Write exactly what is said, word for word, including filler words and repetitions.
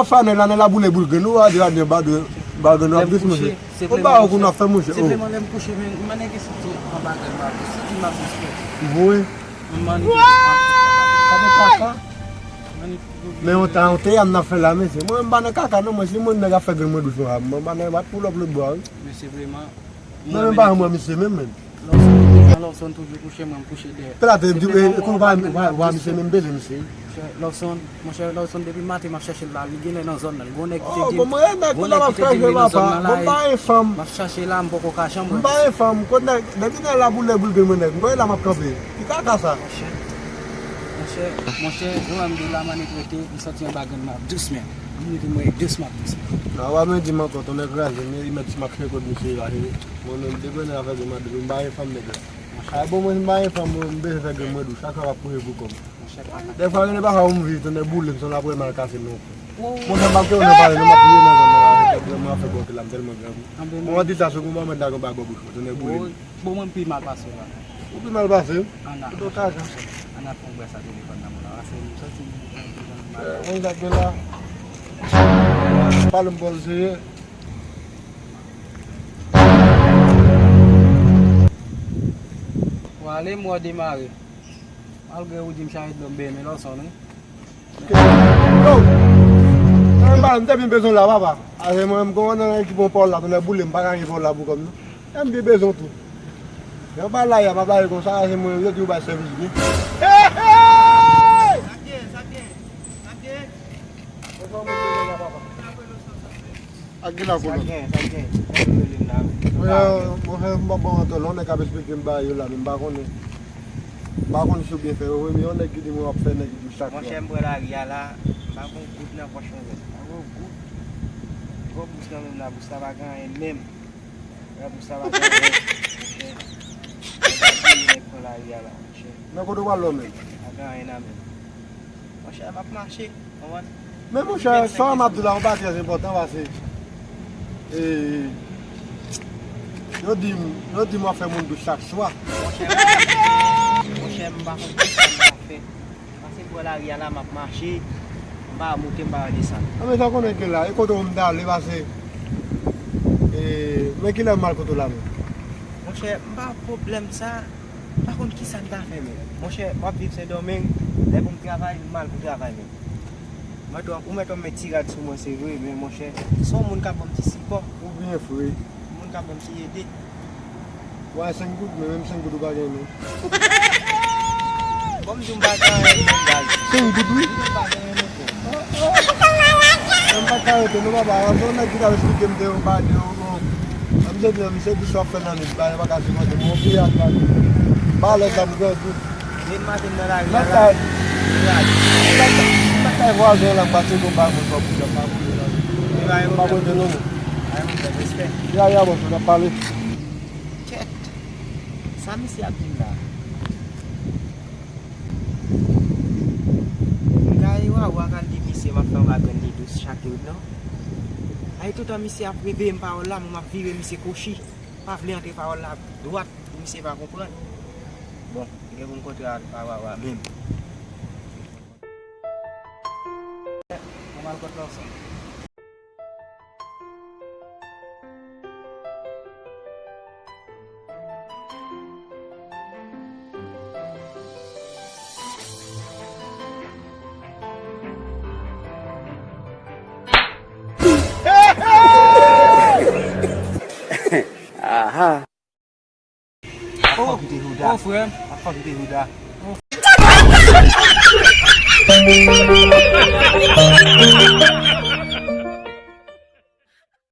w fè anèl la, anèl la boule boul grenn, ou a di anèl ba grenn, ba grenn w ap dous, monchè. Ou ba ou koun w ap fè, monchè. Senpleman, lè m kouche, men, m annik gen senti anba grenn m ap dous. Senti m ap dous, frè. Vre? M annik gen senti anba grenn m ap dous. Men yon ta, yon te yam n ap fè la, mesye. Mwen, m pa nan kaka, non, mwen, si mwen nèg ap fè grenn mwen dous, non, mwen pa nan, m ap pull up lòt bò a, wi. Men senpleman, Non, men pa mwen, misye menm, menm. Lawson, Lawson toujou kouche, mwen m kouche dèyè. Pè la te di, e, e, kou pa, pa, pa, misye menm bele, misye. Lawson, monchè, Lawson, depi maten m ap chèche l la, li genlè nan zòn nan. Gon nèg ki te di m, gon nèg ki te di m li nan zòn nan la, m pa gen fanm. M ap chache la, m poko ka janm wè misye. M pa gen fanm, kot nèg, depi nèg la boule boul grenn mwen nèg, m konnen la m ap kanpe. Ki kaka sa? Monchè, monchè, monchè, jan m di w la, m annik rete, m santi anba grenn m ap dous, men. M rete mwen dous, m ap dous. Nan, w ap mwen di m ankò, tonnè kraze, men li mèt si m ap fè kòd misye la, he. Mwen menm, depi nan afè de madanm, m pa gen fanm nèg la. Ay, bon, mwen, m pa gen fanm, mwen, m bezwen fè grenn mwen dous. Chak fwa m ap kouri pou kò m. Dèfwa, gen de pafwa, m viv, tonnè boule m, se yon laprè mal kase m nan. Monchè, m ap kite w nan pale, non, m ap viv nan zòn nan la, mwen ap fè bòkè la, m tèlman grangou. Mwen, an di sa, sou kou mwen, mwen ta gen bagay bouch mwen, tonnè boule m. Bon, mwen, m pi mal pase w la. Ou pi mal pase m? Ann a. Ou ka jan. Ann a fè yon bwè sa telefòn nan, mwen la. Pase m santi m, m santi m mal. Mwen, sa gen la. Pale m bòl serye. Prale m wè demare. Malgre ou di m chaje dlo m byen, men Lawson, wi. Yo! Mwen pa, m te vin bezwen w la, papa. Ase mwen, m konn nan ekip yon pawòl la, tonnè boule m, pa ka gen pawòl la pou kò m, non. E m vin bezwen w tou. Yon bagay la, y ap pale konsa, ase mwen, yo di ou bay sèvis byen. Hey, hey! Sa byen, sa byen, sa byen. Ak gen la koulè. Sa gen, sa gen. Sa gen rele m la. Monchè, monchè, m p ap ba w mantè, lè yon nèg ap esplike m bagay yo la, men m pa konnen. M pa konnen si w byen fè yo vre, men yon nèg ki di mwen w ap fè nèg di chak jou. Monchè, m pran lari a la, m pa gon goud nan pòch mwen menm. M pa gon goud. Gwo bous nan men m la, bous la pa gen anyen menm. Wè, bous la pa gen anyen, monchè. Nèg ap peye nèg pran lari a la, monchè. Men kote w pral lò menm? Pa gen anyen nan men m. Monchè, m ap mache. Men monchè, sa m ap di la, yon bagay trè enpòtan, paske, e, yo di m, yo di m w ap fè moun dous chak swa. Monchè, monchè, m pa konn kisa m ta fè. Pase bò lari a la, m ap mache, m pa moute, m pa desann. A, men sa w konnen ke la, e kote w m ta ale, pase, e, men kilè m al kote w la menm? Monchè, m pa pwoblèm sa. M pa konn kisa m ta fè menm. Monchè, m ap viv Sendomeng, lè pou m travay, m al pou travay menm. Mwen tou, ou mèt wè m met ti rad sou mwen, se vre, men monchè, se yon moun k ap ban m ti sipò. Ou byen fre. Yon moun k ap ban m ti ede. Ou bay senk goud, men menm senk goud ou pa gen, non. Bon, m di w m pa gen anyen, non, baz. Senk goud, wi. M di w m pa gen anyen, non, frè. Men m pa t ka rete, non, papa. Se yon nèg ki t ap esplike m de yon bagay, de yon, yon, misye di, misye di sa w ap fè nan nèg, bagay pa ka sipòte m. Yon piyaj, bagay. M pa alèz la, m grangou. Depi maten m nan lari a la. M pa t ka, m pa t ka, m pa t ka vwazen an la, m pase gon bagay mwen kòb pou jòb pa pou yo la. M pa prete non, non. Ya, ya, bòs, n ap pale. Kèt. Sa misye ap di m la? M ka ye wa, wa k al di misye m ap fè yon bagay li dous chak jou, non? Ay, toutan misye ap repeye m pawòl la, mwen m ap vire misye kwochi. Pa vle antre pawòl la dwat pou misye pa konprann. Bon, gen pou m kontre a, a, a, a menm. Mwen m al kot Lawson. Ah. Oh, oh, frè. Apa ki te Huda? Oh. Apa ki te Huda? Oh.